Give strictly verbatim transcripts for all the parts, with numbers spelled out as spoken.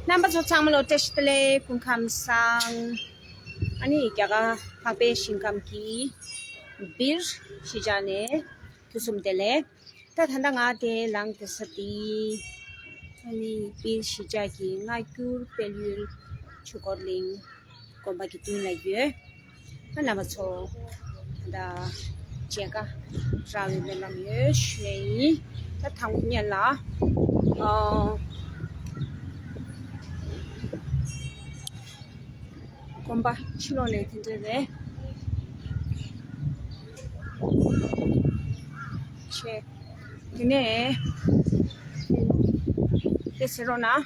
རྣམ་པ་ཚོ་ཚང་མ་ལ་བཀྲ་ཤིས་བདེ་ལེགས། སྐུ་ཁམས་བཟང་། ཨ་ནི་རྒྱ་གར་འཕགས་པའི་ཞིང་ཁམས་ཀྱི་སྦིར་གཞིས་ཆགས་ནས་དུས་གསུམ་བདེ་ལེགས། ད་ད་ལྟ་ང་དེ་ལངས་བསྡད་ས་དེ་ཨ་ནི་སྦིར་གཞིས་ཆགས་ཀྱི་སྔ་འགྱུར་དཔལ་ཡུལ་ཆོས་འཁོར་གླིང་དགོན་པ་གི་མདུན་ལ་ཡོད། ཨ་རྣམ་པ་ཚོ་ད་ལྟ་མཇལ་ཁ་རག་པའི་སྨོན་ལམ་ཡོད་ཞུ་ཡས་ཡིན། ད་དང་པོ་ཉིད་ལ་ཨ་དགོན་པ་ཕྱི་ལོགས་ནས་དེ་འདྲ་རེད། བྱས། དེ་ནས་དེ་ཟེར་རོགས་གནང་།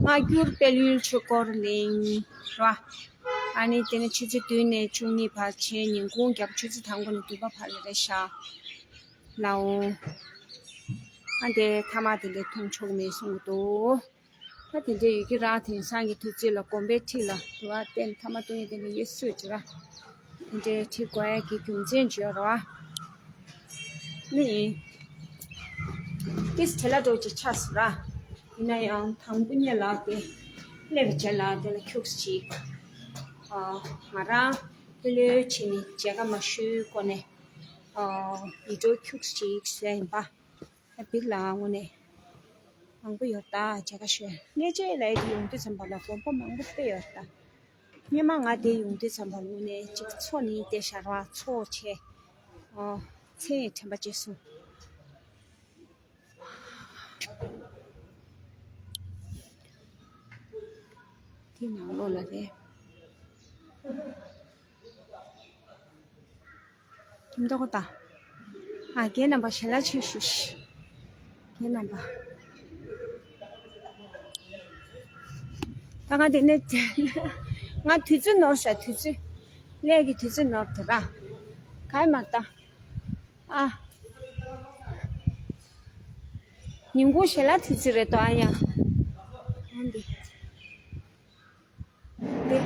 སྔ་འགྱུར་དཔལ་ཡུལ་ཆོས་འཁོར་གླིང་ར། ཨ་ནི་དེ་ནས་ཆུ་ཚོད་བདུན་ནས་བཅུ་གཉིས་བར་བྱས། ཉིན་གུང་རྒྱབ་ཆུ་ཚོད་དང་པོ་ནས་བདུན་པ་བར་རེད་ཤག་ལའོ། ཨ་འདི་ཐ་མག་དེ་འདྲ་འཐུང་ཆོག་མེད་གསུང་གི་འདུག་ད་དེ་འདྲ་ཡོད་ཀྱི་ར། དེང་སང་གི་དུས་ཚོད་ལ་དགོན་པའི་འཁྲིས་ལ་དུ་བ་བསྟན་ཐ་མག་འཐུང་ཡས་དེ་འདྲ་ཡོད་སྲིད་ཀྱི་ར། དེ་འདྲའི་འཁྲིས་དགོས་ཡས་ཀྱི་རྒྱུ་མཚན་བརྗོད་རོགས་ཨ། ནི་ཏིས་དེ་ལ་འགྲོ་ཅི་ཆགས་སོང་ར། ཡིན་ན་ཡང་དང་པོ་ཉིད་ལ་དེ་སླེབས་རྗེས་ལ་དེ་ལ་ཁྱུགས་ཅིག་ཨ་ང་རང་ལྷོད་ལྷོད་བྱས་ནས་མཇལ་ཁ་མ་ཞུས་གོང་ནས་ཨ་བི་ཌིའོ་ཁྱུགས་ཅིག་བཟོས་ཡིན་པ། ད་བིར་ལ་དངོས་གནས་མང་པོ་ཡོད་ད། མཇལ་ཁ་ཞུ་ཡས་ལས་བྱེད་ལ་ཡོང་དུས་ཙམ་པ་ལ་དགོན་པ་མང་པོ་དཔེ་ཡོད་ད། སྔོན་མ་ང་དེ་ཡོང་དུས་ཙམ་པ་ལ་དངོས་གནས་གཅིག་མཚོ་ནི་དེ་ཞར་བ་མཚོ་ཆེ། ཨོ། མཚན་དྲན་པ་བརྗེད་སོང་། དེ་ནང་ལོགས་ལ་རེད། ཁྱིམ་ཐོག་ད། ཨ་རྒན་རྣམ་པ་ཞལ་ལག་མཆོད་ཞུ་ཤི། རྒན་རྣམ་པ། ད་ང་དེ་ནས་ང་དུས་ཚོད་ནོར་ཤག་དུས་ཚོད། ལས་ཀྱི་དུས་ཚོད་ནོར་དེ་ར། ག་ཡི་མ་ལྟ། ཨ། ཉིན་གུང་ཞལ་ལག་དུས་ཚོད་རེད་དོ་ཨ་ཡ། ཨ་འདི། འདི།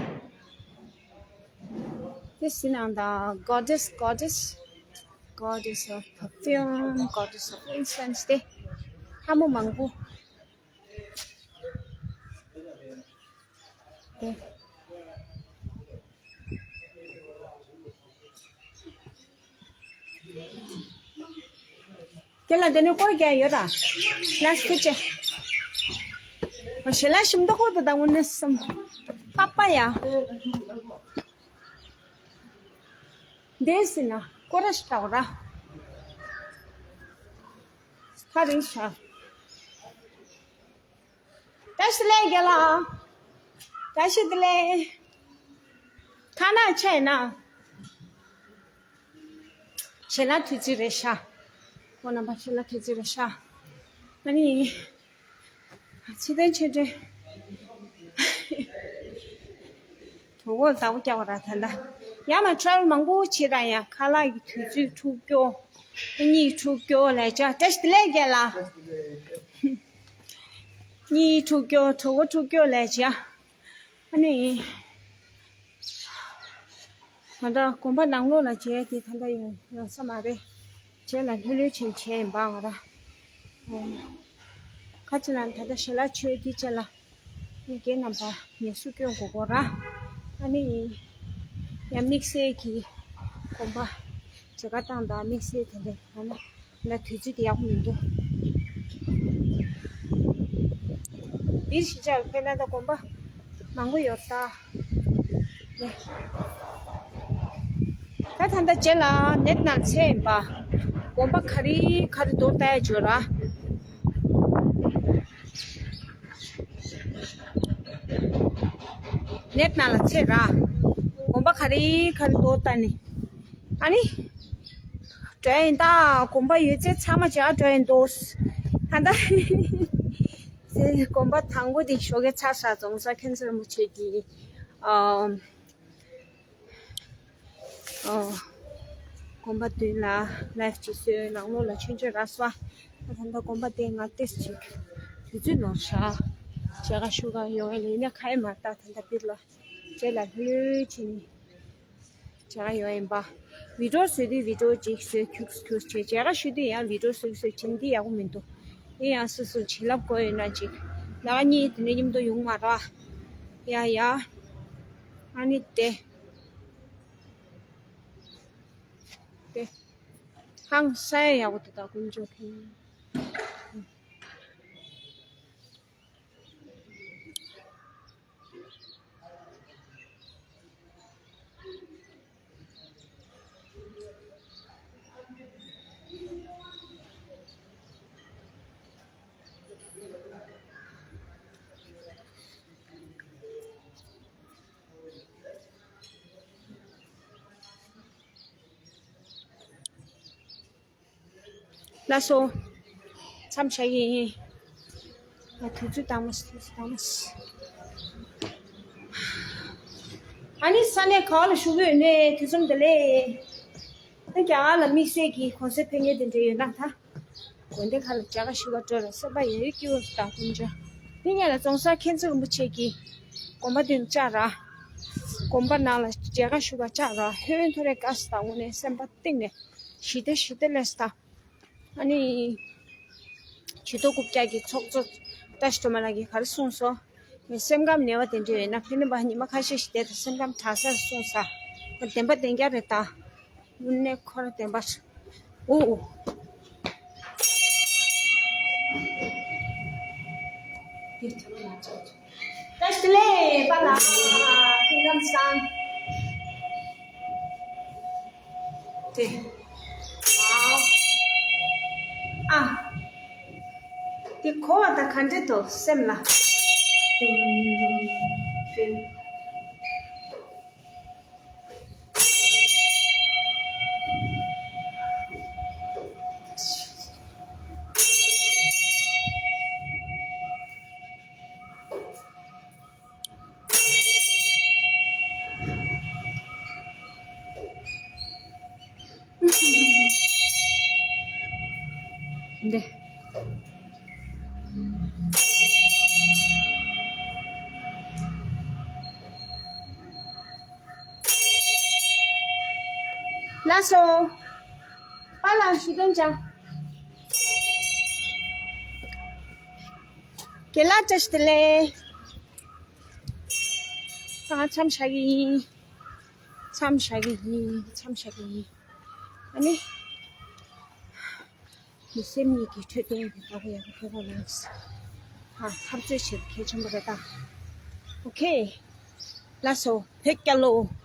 འདི་ཟེར་ནའང་ད་goddess goddess goddess of perfume, goddess of incense དེ། ལྷ་མོ་མང་པོ། དེ། དེ་ལ་དེ་ནས་སྐོར་རྒྱག་ཡོད་ར། ལ་སྐུ་ཅེ། ཞེ་ལ་ཞིམ་མདོག་ཁོག་ཏུ་དང་དངོས་གནས་སམ། པ་པ་ཡ། འདས་ཟིན་ན་སྐོར་ར་ཞིག་འདྲ་བོ་ར། ཧ་རིང་ཤ། བཀྲ་ཤིས་བདེ་ལེགས་རྒན་ལགས། བཀྲ་ཤིས་བདེ་ལེགས། ཁ་ན་ཆེ་ན། ཞེ་ལ་དུས་ཚོད་རེད་ཤག་ཁོང་རྣམ་པ་ཞེ་ལ་དུས་ཚོད་རེད་ཤག་ཨ་ནི། ཕྱི་དོན་ཆེ་གྲས། གྲོད་ཁོག་ཟ་བོ་རྒྱག་པ་ར་ད་ལྟ། ཡང་ན་ཊ་རེ་ཝལ་མང་པོ་བྱེད་ར་ཡང་ཁ་ལག་གི་དུས་ཚོད་འཁྲུག་སྐྱོ། གཉིད་འཁྲུག་སྐྱོ་ལས་བྱ་བཀྲ་ཤིས་བདེ་ལེགས་རྒན་ལགས། གཉིད་འཁྲུག་སྐྱོ་གྲོད་ཁོག་འཁྲུག་སྐྱོ་ལས་བྱ། ཨ་ནི། ད་ལྟ་དགོན་པ་ནང་ལོགས་ལ་མཇལ་དེ་ད་ལྟ་ཡོང་ཡོང་ས་མ་རེད། རྗེས་ལ་ལྷོད་ལྷོད་བྱས་བྱས་ཡིན་པ་ང་ར། ཁ་ཅིག་ལ་ད་ལྟ་ཞལ་ལག་མཆོད་དེ་རྗེས་ལ་ངས་རྒན་རྣམ་པ་ངལ་གསོ་སྐྱོན་དགོས་གོ་ར། ཨ་ནི་ཡང་དམིགས་བསལ་གྱི་དགོན་པ་མཇལ་ཁ་བཏང་དང་དམིགས་བསལ་དེ་འདྲ་ཡང་ན། ལ་དུས་ཚོད་དེ་ཡག་པོ་མི་འདུག་འདིར་གཞིས་ཆགས་ཕེ་ན་ད་དགོན་པ་མང་པོ་ཡོད་ད། ད་ད་ལྟ་རྗེས་ལ་ནེཊ་ནང་ཚད་ཡིན་པ། དགོན་པ་ག་རེ་ག་རེ་འདུག་ལྟ་ཡ་བྱོས་ར། ནེཊ་ནང་ལ་ཚད་ར། དགོན་པ་ག་རེ་ག་རེ་འདུག་ལྟ་ནི། ཨ་ནི། འགྲོ་ཡིན་ད། དགོན་པ་ཡོད་ཚད་ཚང་མ་མཇལ་འགྲོ་ཡིན་འདུག་ད་ལྟ་དགོན་པ་དང་པོ་དེ་ཞོགས་ཀས་ཚར་ས་རྫོང་སར་མཁན་ཆེན་རིན་པོ་ཆེ་གི་ཨ་ཨ་དགོན་པ་མདུན་ལ་ལའེབ་ཅིག་བཟོས། ནང་ལོགས་ལ་ཆུང་ཆུང་རག་སོང་། ད་ད་ལྟ་དགོན་པ་དེ་ང་ཏིས་ཅིག་དུས་ཚོད་ནོར་ཤག་མཇལ་ཁ་ཞུ་ག་ཡོང་ཡ་ལས་ཡིན་ན་ཁ་ཡ་མ་ལྟ། ད་ལྟ་བིར་ལ་རྗེས་ལ་ལྷོད་ལྷོད་བྱས་ནས། མཇལ་ཁ་ཡོང་ཡིན་པ། བི་ཌིའོ་བཟོ་དུས་བི་ཌིའོ་ཅིག་བཟོས་ཁྱུག་ཁྱུག་བྱས། མཇལ་ཁ་ཞུ་དུས་ཡང་བི་ཌིའོ་བཟོས་བཟོས་བྱས་ནས་འདི་ཡག་པོ་མི་འདུག་ཡིན་ཡང་སོ་སོ་བྱིན་རླབས་དགོས་ཡོད་ན་ཅིག་ལག་གཉིས་དེ་ནས་མཉམ་དུ་ཡོང་མ་ར། ཡ་ཡ། ཨ་ནི་དེ། དེ། ཧང་སང་ཡག་པོ་དེ་དག་ཀུན་སྤྱོད་མཁན། ལགས་སོ། མཚམས་བཞག་གི་ཡིན། ང་དུས་ཚོད་བཏང་མ་སོང་། དུས་ཚོད་བཏང་མ་སོང་། ཨ་ནི་ས་གནས་ག་བ་ལ་བཞུགས་ཡོད་ནས་དུས་གསུམ་བདེ་ལེགས། ཨ་རྒྱ་གར་ལ་དམིགས་བསལ་གྱི་གུང་སེང་ཕེབས་མཁན་དེ་འདྲ་ཡོད་ན་ད། དགོན་སྡེ་ཁག་ལ་མཇལ་ཁ་ཞུ་བར་འགྲོ་ར། སེམས་པ་ཡ་ཡི་སྐྱིད་པོ་དང་ཀུན་སྤྱོད། འདི་ཉིད་ལ་རྫོང་སར་མཁྱེན་བརྩེ་རིན་པོ་ཆེ་གི་དགོན་པ་འདི་བཅར་ར། དགོན་པ་ནང་ལ་མཇལ་ཁ་ཞུ་བར་བཅར་ར། ཧོན་ཐོ་རེ་དགའ་སོང་། ད་དངོས་གནས་སེམས་པ་གཏིང་ནས་ཞི་བདེ་ཞི་བདེ་སླེབས་སོང་ད། ཨ་ནི། ཇུས་གཏོགས་རྐུབ་བཀྱག་གི་ཚོགས་གཙོ་བཀྲ་ཤིས་སྒྲོལ་མ་ལགས་ཀྱིས་ག་རེ་གསུངས་སོང་། ངས་སེམས་ཁམས་ནད་པ་དེ་འདྲ་ཡོད་ན་ཕན་ནི་པ་ཉི་མ་ཁ་ཤས་ཤིག་བསྡད་དང་སེམས་ཁམས་དྲག་ས་གསུངས་ས། བདེན་པ་བདེན་རྐྱང་རེད་ད། དངོས་གནས་ཁོ་རང་བདེན་པ། ཨོ། བཀྲ་ཤིས་བདེ་ལེགས་པཱ་ལགས། སྐུ་ཁམས་བཟང་། དེ། ཨ། དེ་གོ་བ་ད་ག་འདྲ་འདུག་སེམས་ལ། ཏིང་ཏིང་། འདི། ལགས་སོ། པཱ་ལགས་ཞུ་དོན་ཅང་། རྒན་ལགས་བཀྲ་ཤིས་བདེ་ལེགས། ད་ང་མཚམས་བཞག་གི་ཡིན། མཚམས་བཞག་གི་ཡིན། མཚམས་བཞག་གི་ཡིན། ཨ་ནི། མི་སེམས་གཉིས་ཀྱི་འཕྲོད་བསྟེན་གྱི་ལྟ་བུ་ཡག་པོ་ཕེབས་པ་ལ། ཨ། འཐབ་རྩོད་བྱེད་གལ་ཆེན་པོ་རེད་ད། ཨོ་ཁེ། ལགས་སོ། བོད་རྒྱལ་ལོ།